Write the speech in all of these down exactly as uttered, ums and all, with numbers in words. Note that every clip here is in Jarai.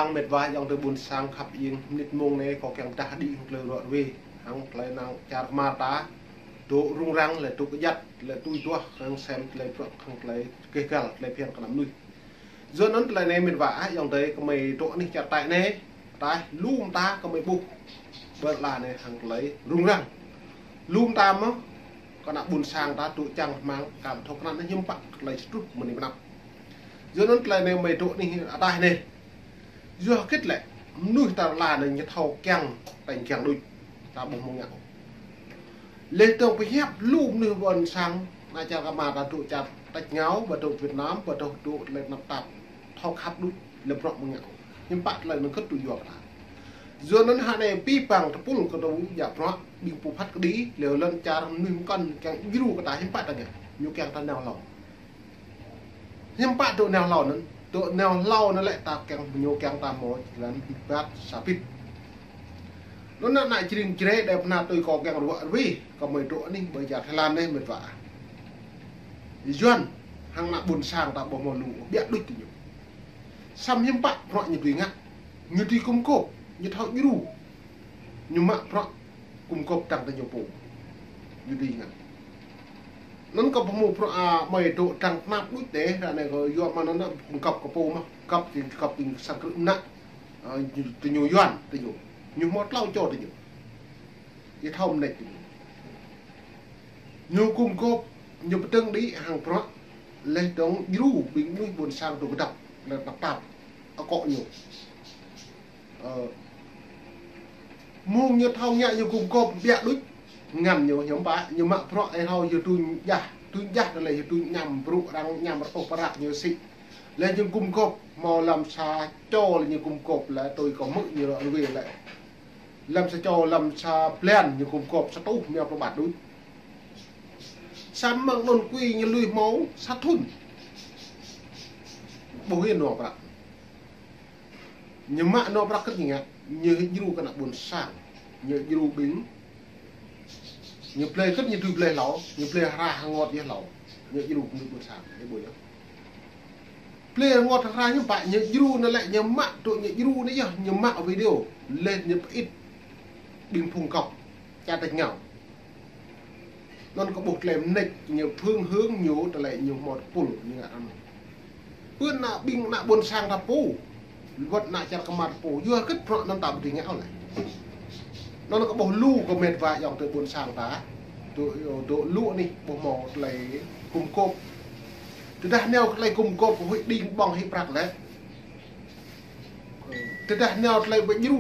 Păng mĕt wa ayŏng adơi ƀuôn sang khăp ing, mơnit mông anai kâo kiăng dah đĭ hăng tơlơi ruă ruê, hăng tơlơi anăn čar kơmar ta dŏ rŭng răng, lĕ dŏ kơjăt, lĕ tui duah, hăng sem tơlơi bruă, hăng tơlơi keh gal, tơlơi phiăn kơ ană mơnuih. Yua anŭn tơlơi anai mĕt wa ah ayŏng adơi, gơmơi dŏ anih čar Thái anai, Thái lu mơta gơmơi ƀuh ƀơi ala anai hăng tơlơi rŭng răng. Lu mơta mơ̆ kơ ană ƀuôn sang ta dŏ čang rơmang, kăm thâo krăn hiư̆m pă tơlơi truh mơ̆ng anai pơ anăp. Yua anŭn tơlơi anai gơmơi dŏ anih Thái anai. Yua hơget lĕ, mơnuih ta rơla anai ñu thâo kiăng, tơ̆ng kiăng đôč, ta ƀuh mơ̆ng ngă. Lĕ tơ̆ng pơhiăp lu mơnuih ƀuôn sang, ană čar kơmar ta dŏ čar tač rơngiao, ƀu dŏ Việt Nam, ƀu dŏ dŏ tơlơi tơnap tap, thâo khăp đôč, lĕ bruă mơ̆ng ngă. Hiư̆m pă tơlơi anŭn kơt tui yua kơ ta. Yua anŭn hă anai pĭ păng tơpul kơ tơlơi djă bruă, ƀing pô phat kơđi, lĕ lŏn čar mơnuih mơkŏn kiăng djru kơ ta hiư̆m pă ta ngă, ñu kiăng ta nao hlâo. Hiư̆m pă dŏ nao hlâo anŭn, dŏ nao hlâo anŭn lĕ ta kiăng ñu kiăng ta hmâo jơlan bơbat sa bit. Anŭn ană čring čre đe pơna tui kâo kiăng ruă ruê, kâo gơmơi dŏ anih ƀơi čar Thái Lan anai mĕt wa. Yuan hăng ană ƀuôn sang ta ƀu hmâo lu, ƀiă đôč tơ ñu. Samơ̆ hiư̆m pă bruă ñu tui ngă, ñu tui gum gôp, ñu thâo djru. Ñu mă bruă gum gôp tăng tơ ñu pô. Ñu tui ngă. Anŭn kâo ƀu hmâo bruă, a, gơmơi dŏ tăng tơnap đôč tĕ, ră anai kâo yua mă anŭn gum gôp kơ pô mơ̆, gôp tơ, gôp tơ sang krư̆ mơnă, a, ñu, tơ ñu Yuan, tơ ñu. Ñu hmâo tlâo čô tơ ñu. Ñu thâo mơneč tơ ñu. Ñu gum gôp, ñu pơdơ̆ng đĭ hăng bruă, lĕ dŏng djru ƀing mơnuih ƀuôn sang dŏ kơdŏp, lĕ tơnap tap, akŏ ñu. Ơ. Mơ̆ng ñu thâo ngă ñu gum gôp ƀiă đôč, ngăn ñu hiư̆m pă, ñu mă bruă ih thâo ñu tuñ jah, tuñ jah tơlơi ñu tuñ añăm brŭ arăng añăm rơtuh prăk ñu sĭ. Lĕ ñu gum gôp, hmâo lăm sa čô lĕ ñu gum gôp lĕ tui kâo hmư̆ ñu ruă ruê lĕ. Lăm sa čô, lăm sa blan ñu gum gôp sa rơtuh rơma pluh baht đôč. Samơ̆ mơ̆ng anŭn kui ñu lui hmâo sa thŭn. Ƀu hĭ nao prăk. Ñu mă nao prăk kơt ñu ngă, ñu djru kơ ană ƀuôn sang, ñu djru ƀing, ñu blơi kơt ñu tui blơi hlâo, ñu blơi hra hơngot yơh hlâo, ñu djru kơ ană ƀuôn sang, ñu ƀu yơh. Blơi hơngot hra ñu pă, ñu djru anŭn lĕ ñu mă dŏ ñu djru anai yơh, ñu mă video, lĕ ñu pơit ƀing phung gŏp, čar tač rơngiao. Anŭn kâo ƀuh tơlơi mơneč ñu phương hướng ñu tơlơi ñu hmâo tơpul ñu ngă anŭn. Pơ ană ƀing ană ƀuôn sang ta pô, wơ̆t ană čar kơmar ta pô, yua hơget bruă anŭn ta ƀu dưi ngă ôh lĕ. Anŭn kâo ƀuh lu kơ mĕt wa ayŏng adơi ƀuôn sang ta, dŏ, dŏ lu anih ƀu hmâo tơlơi gum gôp. Tơdah nao tơlơi gum gôp huĭ đing ƀơ̆ng hĭ prăk lĕ. Tơdah nao tơlơi ƀu djru,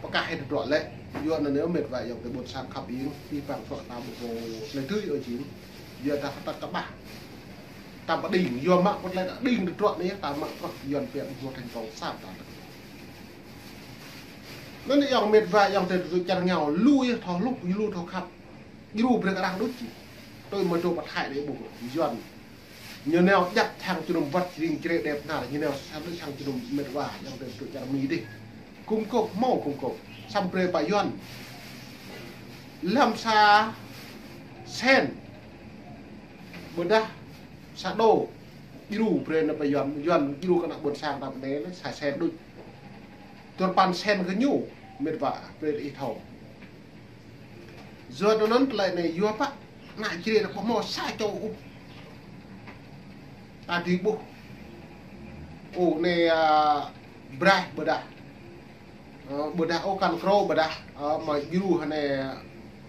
pơkah hĭ tơdruă lĕ. Yua anŭn yơh mĕt wa ayŏng adơi ƀuôn sang khăp ing, pĭ păng bruă ta ƀu hmâo tơlơi dưi ôh jing. Yua dah kơ ta kơƀah. Ta pơđing, yua mă pơtơlơi ta đing tơdruă anai, ta mă bruă Yuan pĕ ƀu hmâo thành công sa ta. Anŭn yơh ayŏng mĕt wa ayŏng adơi dŏ čar rơngiao, lu yơh thâo hluh, lu thâo khăp. Djru brơi kơ arăng đôč či. Tui mơ̆ dŏ pơ Thái đe ƀuh Yuan. Ñu nao djăp hăng jơnum wơ̆t čring čre đe pơna, ñu nao sa đôč hăng jơnum mĕt wa ayŏng adơi dŏ čar Mi dih. Gum gôp hmâo gum gôp. Samơ̆ brơi pơ Yuan. Lăm sa sen. Ƀôdah sa đô. Djru brơi nao pơ Yuan, Yuan djru kơ ană ƀuôn sang ta pơ anai sa sen đôč. Tơl păn sen kơ ñu, mĕt wa, brơi ih thâo. Yua anŭn tơlơi anai yua pă, ană čre ta ƀu hmâo sa čô ôh. Ta dưi ƀuh. Ơ, anai, a, braih ƀôdah. Ơ, ƀôdah ôh kăn krô ƀôdah, ơ, mă djru hă anai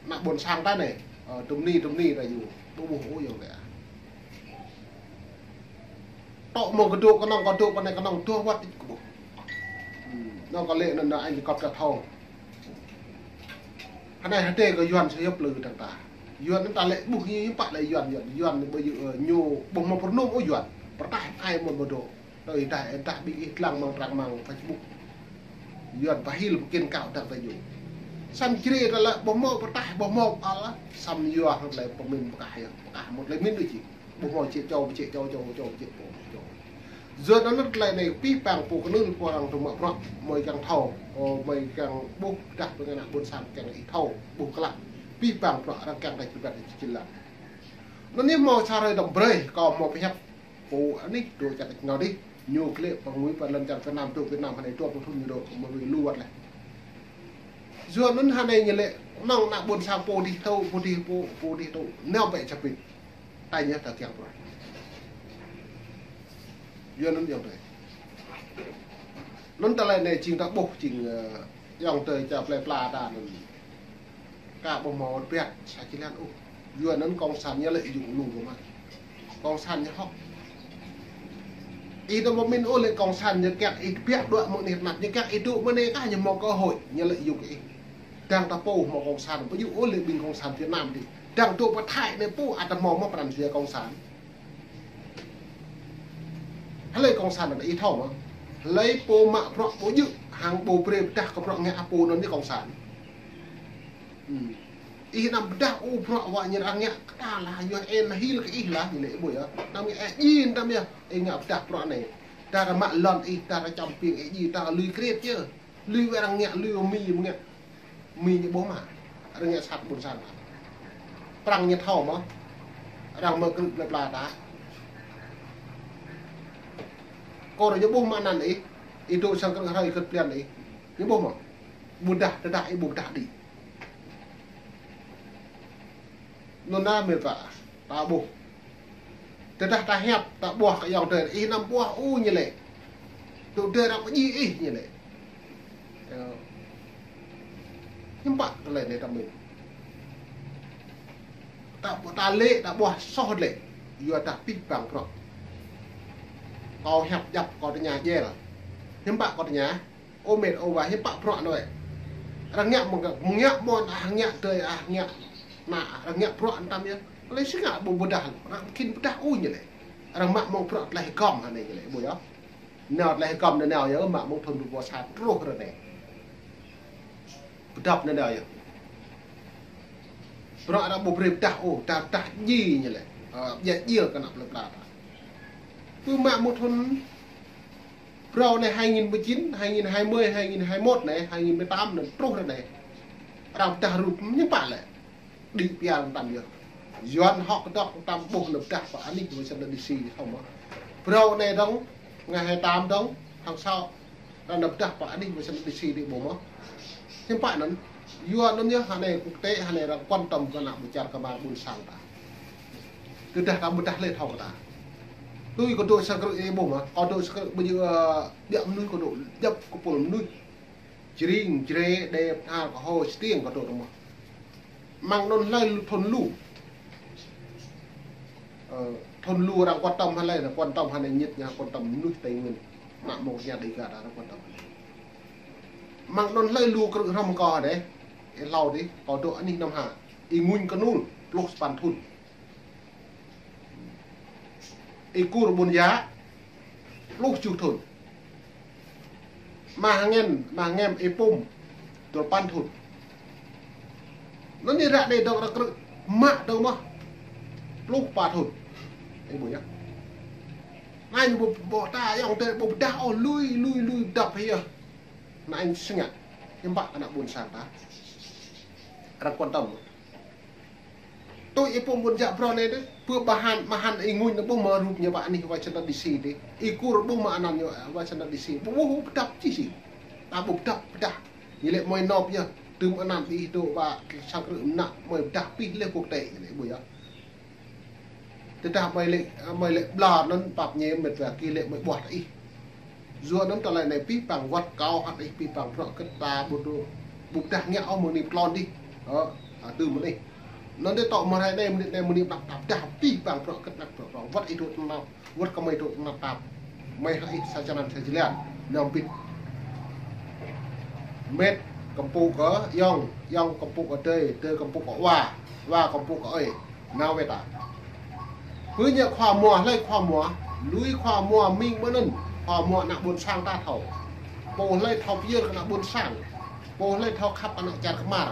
ană ƀuôn sang ta anai. Ơ, tơm ni, tơm ni ta djru. Ƀu ƀuh ôh ayŏng adơi. Tŏ mơ̆ kơ dŏ kơnơ̆ng, kơ dŏ pơ anai kơnơ̆ng tuh wơ̆t ih kơ ƀuh. Hmm, anŭn kơ lĕ anŭn anŭn anh kơp ta thâo. Hă anai hơtai kơ Yuan sa yơh plư tơ̆ng ta. Yuan anŭn ta lĕ ƀuh ñu pă lĕ Yuan, Yuan, Yuan ƀu djơ̆, ơ, ñu ƀu hmâo pơrơnŭm ôh Yuan. Pơrơtaih ai mơ̆n ƀu dŏ. Tơdah, ơ, tơdah ƀing ih lăng mơ̆ng trang mạng Facebook. Yuan pơhil pơkĭn kâo tơ̆ng ta djơ̆. Samơ̆ čre ta lĕ ƀu hmâo pơrơtaih, ƀu hmâo pơala. Samơ̆ yua hăng tơlơi pơmĭn pơkah yơh, pơkah hmâo tơlơi mĭn đôč či. Ƀu hmâo či čô, či čô, čô, čô, či pô, čô. Yua anŭn tơlơi anai pĭ păng pô kơnưl pô arăng tŭ mă bruă, mơi kiăng thâo, ơ, mơi kiăng ƀuh dah pơngă ană ƀuôn sang kiăng ih thâo, ƀuh klă. Pĭ păng bruă arăng kiăng đač rơbat či jơlan. Anŭn anai hmâo sa hrơi dŏ brơi, kâo hmâo pơhiăp pô anih dŏ čar tač rơngiao dih. Ñu klĕ pơngui pơ lŏn čar Việt Nam, tŭ Việt Nam hơnai dua pluh thŭn ñu dŏ mơ̆ wĭ lu wơ̆t lĕ. Yua anŭn hơnai ñu lĕ, nŏng ană ƀôn sang pô dih tŭ, pô dih pô, pô dih tŭ, nao bĕ čapit. Tai ñu ta kiăng pơruai. Yua anŭn yŏng tơi. Anŭn tơlơi anai jing ta ƀuh jing, ơ, yŏng tơi čar plơi pla ta anŭn. Ka ƀu hmâo rơbat sa črăn ôh. Yua anŭn kông san ñu lĕ yŭng lu kơ mă. Kông san ñu hŏk. Ih dŏ mơ̆ min ôh lĕ kông san ñu kiăng ih rơbat dŏ mơ̆ng anai rơnăp, ñu kiăng ih dŏ mơ̆ng anai kah ñu hmâo cơ hội ñu lĕ yŭng ih. Đang ta pô hmâo kông san, ƀu yŭng ôh lĕ ƀing kông san Việt Nam dih. Đang dŏ pơ Thái anai pô ăt hmâo mơ̆ pran jua kông san. Hlơi kông san anŭn ih thâo mơ̆? Hlơi pô mă bruă ƀu djơ̆, hăng ƀu brơi pơdah kơ bruă ngă pô anŭn ñu kông san. Hmm. Ih anăm pơdah ôh bruă wă ñu arăng ngă kơ ta lah, ñu en hil kơ ih lah, ñu lĕ ƀu yơh. Anăm ngă ih jin tam yơh, ih ngă pơdah bruă anai. Dar mă lŏn ih, dar čăm ƀing ih ji, dar lui kriet yơh. Lui wai arăng ngă, lui Mi ngă. Mi ñu ƀuh mă. Arăng ngă sat ƀôn sang. Prăng ñu thâo mơ̆. Arăng mơ̆ krư̆ plơi pla ta. Kơ arăng ñu ƀuh mă anăn ih. Ih dŏ sang krư̆ hrơi kơt plian ih. Ñu ƀuh mơ̆. Ƀu pơdah, tơdah ih ƀu pơdah đĭ. Anŭn anai mơ̆ ta, ta ƀuh. Tơdah ta hiăp, ta ƀuh kơ ayŏng adơi, ih anăm ƀuh ôh ñu lĕ. Tŭ adơi arăng pơjing ih ñu lĕ. Ơ. Hiư̆m pă tơlơi anai ta mĭn. Ta, ta lĕ, ta ƀuh soh lĕ. Yua ta pĭ păng prŏ. Kâo hiăp djăp kâo tơña jel. Hiư̆m pă kâo tơña. Ơ met, ơ wa, hiư̆m pă prŏ anŭn wĕ. Arăng ngă mơ̆ng, mơ̆ng ngă mơ̆n, ah, ngă tơi, ah, ngă. Ană, arăng ngă prŏ anŭn tam yơh. Lĕ si ngă ƀu pơdah, arăng khĭn pơdah ôh ñu lĕ. Arăng mă mơ̆ng prŏ tơlơi hơgŏm hơnai ñu lĕ, ƀu yơh. Nao tơlơi hơgŏm anai nao yơh, mă mơ̆ng thŭn dua rơbâo sa truh ră anai. Pơdŏp anai nao yơh. Prŏ arăng ƀu brơi pơdah ôh, ta pơdah ji ñu lĕ. Ơ, djă djil kơ ană plơi pla ta. Pơ mă mơ̆ng thŭn Phrâo anai hai nghìn mười chín, hai nghìn hai mươi, hai nghìn hai mươi mốt anai, hai nghìn mười tám anai, truh ră anai. Arăng pơdah rup ñu pă lĕ. Đĭ pia tam yơh. Yuan hŏk kơdŏk tam ƀuh anŭn pơdah pơ anih Washington D C hŏng mơ̆. Phrâo anai dŏng, ngày hai tám dŏng, tháng sáu. Arăng pơdah pơ anih Washington D C đĭ ƀuh mơ̆. Hiư̆m pă anŭn. Yua anŭn yơh hơnai quốc tế, hơnai arăng quan tâm kơ ană ƀôn čar kơ mă ƀôn sang ta. Tơdah ta ƀu pơdah lĕ thâo kơ ta. Tui kâo dŏ sang krư̆ ih ƀuh mơ̆, kâo dŏ sang krư̆ ƀu djơ̆, ơ, biă mơnuih kâo dŏ djŏp kơpul mơnuih. Jring, Jre, Đê, Bơhnar, Kơho, Stiêng kâo dŏ rơmah. Mơ̆ng anŭn hlơi lu thŭn lu. Ơ, thŭn lu arăng quan tâm hlơi, arăng quan tâm hơnai ñit ñu quan tâm mơnuih Tây Nguyên. Ană mơ̆ng ñu đĭ gah arăng quan tâm. Mơ̆ng anŭn hlơi lu krư̆ hrŏm kâo hơnai. Ih hlâo dih, kâo dŏ anih Nam Hà. Ih Ngŭn Kơnul, pluh sapăn thŭn. Ih Kur Ƀuôn Yă, pluh tơjuh thŭn. Mah Ngem, Mah Ngem Ih Pum, duapăn thŭn. Anŭn ñu ră anai dŏng arăng krư̆, mă dŏng mơ̆, pluh pă thŭn. Ih ƀuh yơh. Anai ñu ƀu, ƀu ta ayŏng adơi ƀu pơdah ôh, lui, lui, lui pơdŏp hĭ yơh. Anai ñu sơngă. Hiư̆m pă kơ ană ƀôn sang ta. Arăng quan tâm. Tui Ih Pum Ƀuôn Yă phrâo anai dih, pơ Mah Ngem, Mah Ngem Ih Ngŭn ñu ƀuh mơ̆ rup ñu pơ anih Washington D C dih. Ih Kur ƀuh mơ̆ anăn ñu, ơ, Washington D C. Ƀu ƀuh pơdŏp či si. Ta ƀu pơdŏp pơdah. Ñu lĕ mơi nŏp yơh. Tơm anăn ih dŏ pơ sang krư̆ mơnă mơi pơdah pih lĕ quốc tế ñu lĕ ƀuh yơh. Tơdah mơi lĕ, mơi lĕ ƀlŏr anŭn pap ñu met wa kơ lĕ mơi ƀuah ih. Yua anŭn tơlơi anai pih păng wơ̆t kâo hăt ih pih păng prŏ kơ ta ƀu dŏ, ƀu pơdah ngă ôh mơ̆ng anai pơtlôn dih. Ơ, a, tơm mơ̆n ih. Anŭn dih tŏ mơ̆ hrơi anai mơnit anai mơnit anăp ta pơdah pih păng prŏ kơ anăp prŏ prŏ. Wơ̆t ih dŏ tơnap, wơ̆t kơ mơi dŏ tơnap tap. Mơi hă ih sa črăn sa jơlan. Anăm pĭt. Met kơmpŭ kơ ayŏng, ayŏng kơmpŭ kơ adơi, adơi kơmpŭ kơ wa, wa kơmpŭ kơ ơi. Nao wĕ ta. Pơ ñu khua mua, hlơi khua mua, lui khua mua mơ̆ng mơnŭn, khua mua ană ƀôn sang ta thâo. Pô hlơi thâo pơyơr kơ ană ƀôn sang, pô hlơi thâo khăp ană čar kơmar,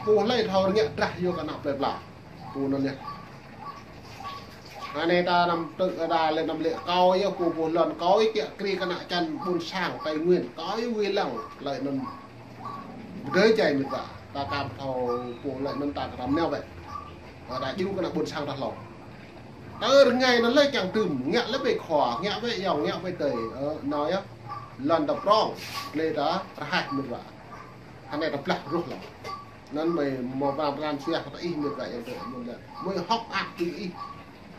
pô hlơi thâo rơngiă drah yua kơ ană plơi pla. Pô anŭn yơh. Anai ta anăm tơ̆ ta lĕ anăm lĕ kâo yơh, pô pô lŏn kâo yơh kiă kriê kơ ană čar ƀôn sang Tây Nguyên, kâo yơh wai lăng, tơlơi anŭn. Pơdơi jai met wa, ta kam thâo pô lĕ anŭn ta kơ tam nao wĕ. Ơ, ta djru kơ ană ƀôn sang ta hlâo. Tơ rơngai anŭn lĕ kiăng tơm, ngă lĕ ƀơi khua, ngă ƀơi ayŏng, ngă ƀơi adơi, ơ, anŭn yơh. Lŏn ta prong, lĕ ta rơhaih mơ̆n wa. Hơnai ta blah ruh lăng. Anŭn mơi mơ̆ pran pran suah kơ ta ih mơ̆n wa yang tơ mơ̆n lĕ. Mơi hŏk ăt ƀing ih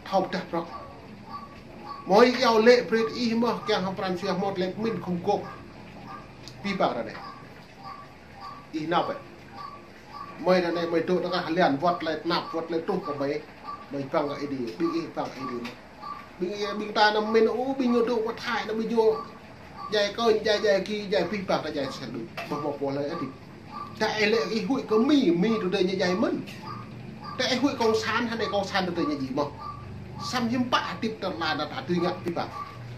thâo pơdah prŏng. Mơi iâu lĕ brơi ih mơ̆ kiăng hăng pran suah mơ̆ lĕ pơmĭn khŏm gŏp. Pih pang ră anai. Ih nao bĕ. Mơi ră anai mơi dŏ tơkah hơlian wơ̆t lĕ tơnap wơ̆t lĕ truh kơ mơi. Mơi pang kơ ih đi, ƀing ih pang kơ ih đi mơ̆. Ƀing ih, ƀing ta anăm mĭn ôh, ƀing ñu dŏ pơ Thái anŭn ƀing ñu djai kơnh, djai, djai ki, djai pih pang ta djai sel đu. Ƀu hmâo pô hlơi ôh. Tơ ih lĕ ih huĭ kơ Mi, Mi tơdơi ñu djai mơ̆n. Tơ ih huĭ cộng sản, hơnai cộng sản tơdơi ñu djai mơ̆n. Samơ̆ hiư̆m pă hơdip tơlơi anŭn ta tui ngă pih pang.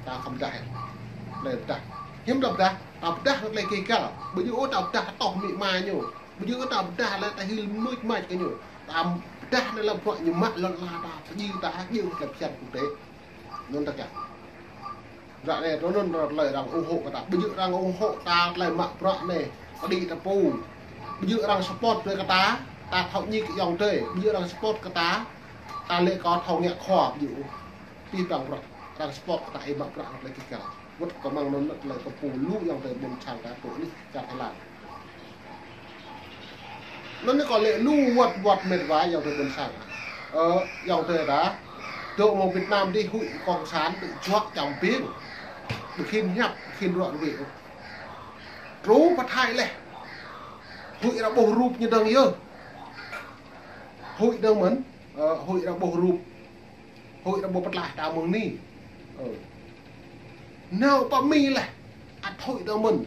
Ta khŏm pơdah. Tơlơi pơdah. Hiư̆m ta pơdah, ta pơdah tơlơi kơ găl. Ƀu djơ̆ ôh ta pơdah tŏh amĭ ama ñu. Ƀu djơ̆ ta pơdah lĕ ta hil mưč mač kơ ñu. Ta pơdah anai lăm bruă ñu mă lŏn ala ta, pơjing ta, jing tơlơi phiăn quốc tế. Anŭn ta kiăng. Ră anai tơ anŭn tơlơi arăng ủng hộ kơ ta. Ƀu djơ̆ arăng ủng hộ ta tơlơi mă bruă anai, kơđi ta pô. Ƀu djơ̆ arăng support brơi kơ ta, ta thâo ñik ayŏng adơi. Ƀu djơ̆ arăng support kơ ta, ta lĕ kơ thâo ngă khua ƀu djơ̆ ôh. Pih pang bruă, arăng support kơ ta ih mă bruă hăng tơlơi kơ găl. Wơ̆t kơ mơ̆ng anŭn tơlơi kơ pô lu ayŏng adơi ƀôn sang ta pô anih čar Thái Lan. Anŭn anai kâo lĕ lu wơ̆t wơ̆t mĕt wa ayŏng adơi ƀôn sang. Ơ, ayŏng adơi ta. Dŏ mơ̆ng Việt Nam dih huĭ cộng sản tơ juă čăm ƀing. Ƀu khĭn hiăp, ƀu khĭn ruă ruê. Truh pơ Thái leh. Huĭ arăng ƀuh rup ñu dơ̆ng yơh. Huĭ dơ̆ng mơ̆n, ơ, huĭ arăng ƀuh rup. Huĭ arăng ƀuh pơtlaih ta mơ̆ng anai. Ơ. Nao pơ Mi leh. Ăt huĭ dơ̆ng mơ̆n.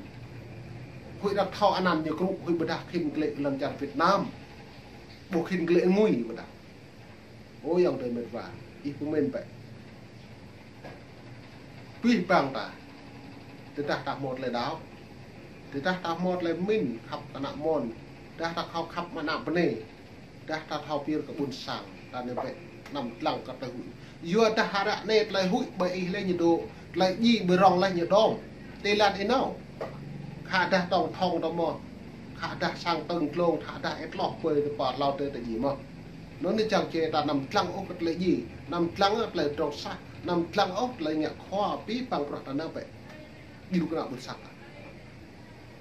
Huĭ arăng thâo anăn ñu krŭ, huĭ pơdah khĭn glaĭ lŏn čar Việt Nam. Ƀu khĭn glaĭ ngui pơdah. Ơ ayŏng adơi mĕt wa, ih pơmĭn bĕ. Pih pang ta. Tơdah ta hmâo tơlơi đaŏ. Tơdah ta hmâo tơlơi mĭn khăp kơ ană mơnuih. Tơdah ta khăp, khăp mă ană bơnai. Tơdah ta thâo pơyơr kơ ƀôn sang, ta anai bĕ anăm lăng kơ tơlơi huĭ. Yua dah ră anai tơlơi huĭ ƀơi ih lĕ ñu dŏ, tơlơi djai ƀơi rŏng lĕ ñu đom. Thái Lan ih nao. Khă dah tong thong ta mơ̆. Khă dah sang tơng tlông, khă dah ih tloh ƀơi tơpă hlâo tơ ta djai mơ̆. Anŭn anai čang čê ta anăm lăng ôh kơ tơlơi djai, anăm lăng ôh tơlơi drŏng sah, anăm lăng ôh tơlơi ngă khua pih pang bruă ta anai bĕ. Djru kơ ană ƀôn sang ta.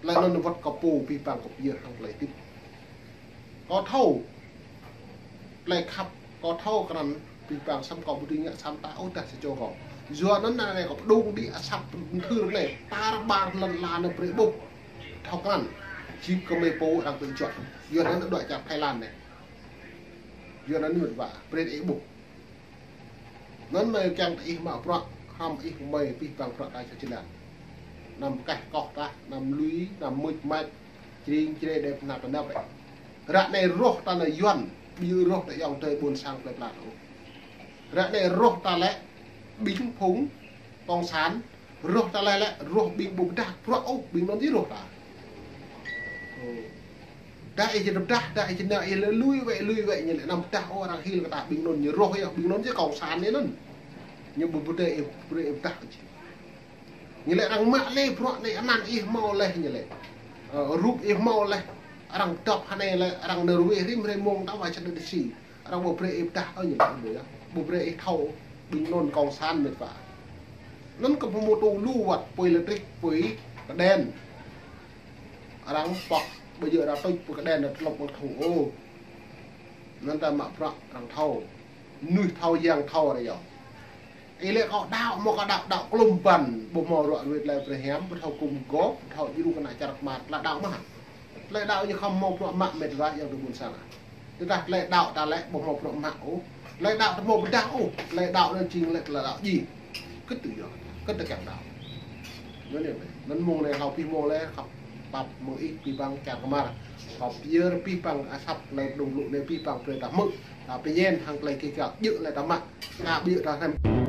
Tơlơi anŭn wơ̆t kơ pô pih pang kơ pơyơr hăng tơlơi hơdip. Kâo thâo. Tơlơi khăp kâo thâo krăn pih pang samơ̆ kâo ƀu dưi ngă săm ta ôh dah sa čô kâo. Yua anŭn anai kâo pơdŏng đĭ asăp pơthưr anai. Tar ƀar lŏn ala anai brơi ƀuh. Thâo krăn. Čih kơ mơi pô arăng tui juă. Yua anŭn đuaĭ čar Thái Lan anai. Yua anŭn mĕt wa brơi ih ƀuh. Anŭn mơi kiăng tơ ih mă bruă, hrŏm ih mơi pih pang bruă ta čar Thái Lan. Anăm keh koh kah, anăm lui, anăm mưč mač, jring jre đĕp năp năp. Ră anai rŏh ta lĕ Yuan, ƀu djơ̆ rŏh ta ayŏng adơi ƀôn sang plơi pla ôh. Ră anai rŏh ta lĕ ƀing phung cộng sản, rŏh ta lĕ lĕ, rŏh ƀing ƀu pơdah bruă ôh, ƀing anŭn či rŏh ta. Ơ. Dah ih či pơdah, dah ih či nao ih lĕ lui wĕ, lui wĕ ñu lĕ anăm pơdah ôh arăng hil kơ ta ƀing anŭn ñu rŏh yơh, ƀing anŭn či cộng sản ñu anŭn. Ñu ƀu pơdah ih, ƀu ih pơdah ôh či. Ñu lĕ arăng mă lĕ bruă anai anăn ih hmâo leh ñu lĕ. Ơ, rup ih hmâo leh. Arăng dŏp hơnai lĕ, arăng nơ̆r wĕ rĭm hrơi mông ta wa čăt đơ̆ si. Arăng ƀu brơi ih pơdah ôh ñu lĕ ƀu yơh. Ƀu brơi ih thâo ƀing anŭn cộng sản mĕt wa. Anŭn kơ pơmŭt tŭ lu wơ̆t pui lĕ trích pui kơđen. Arăng pŏk ƀu djơ̆ arăng tuč pui kơđen arăng tlŏp ƀơ̆ng thŭng ôh. Anŭn ta mă bruă arăng thâo. Mơnuih thâo yang thâo arăng yơh. Ih lĕ kâo đaŏ, mơ̆ kâo đaŏ, đaŏ klum ƀăn, ƀu hmâo ruă ruê tơlơi brơi hiam, ƀu thâo gum gôp, ƀu thâo djru kơ ană čar kơmar, tơlơi đaŏ mơ̆ hă. Tơlơi đaŏ ñu khŏm hmâo bruă mă mĕt wa ayŏng adơi ƀôn sang. Tơdah tơlơi đaŏ ta lĕ ƀu hmâo bruă mă ôh. Tơlơi đaŏ ta hmâo pơdah ôh. Tơlơi đaŏ anŭn jing lĕ tơlơi đaŏ djai. Kơ tui yơh, kơ tui kiăng đaŏ. Anŭn yơh, anŭn mông anai hlâo pih mông lĕ, khŏm pap mơ̆ng ih pih pang čar kơmar. Khŏm pơyơr pih pang asăp tơlơi pơdŏng lu anai pih pang brơi ta hmư̆. Ta pơñen hăng tơlơi kơ kiăng djơ̆ lĕ ta mă. Ta ƀu djơ̆ ta hrăm.